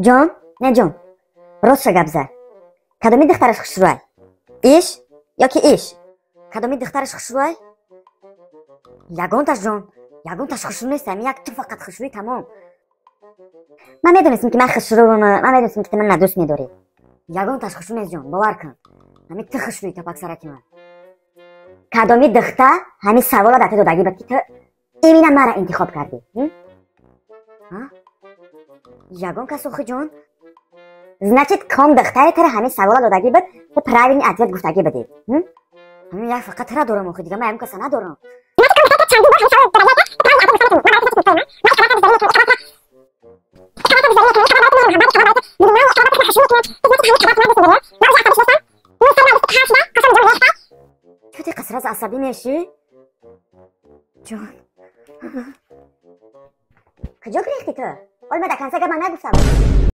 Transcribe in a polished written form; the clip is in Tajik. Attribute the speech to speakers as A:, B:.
A: Ҷон, не ҷон, ростша гап зад. Кадоми духтараш хушрӯай? Иш ёки иш? Кадоми духтараш хушрӯай? Ягонташ, ҷон, ягонташ хушрӯ нест, ами як ту фақат хушрӯи, тамом. Ман медонистам, ки ман хушрӯам, ман медонистам, ки ту ман дӯст медорӣ. Ягонташ хушрӯ нест, ҷон, бовар кун. Ҳами ту хушрӯи, тапаксараки ман. Кадоми духта ҳами савола дар ту додагӣ буд, ки ту имина мара интихоб кардӣ? Ягон кас охи, ҷон. Значит, ком духтаре тара ҳамин савола додагӣ буд, ту правильный ответ гуфтагӣ будӣ. Ҳамин як фақат тара дорам охи, дига ман ягон каса надорам. Чё ты сразу асабӣ мешӣ? Ҷон. Куҷо гирехтӣ ту? Ҳол ман дар конца гап ман нагуфтам.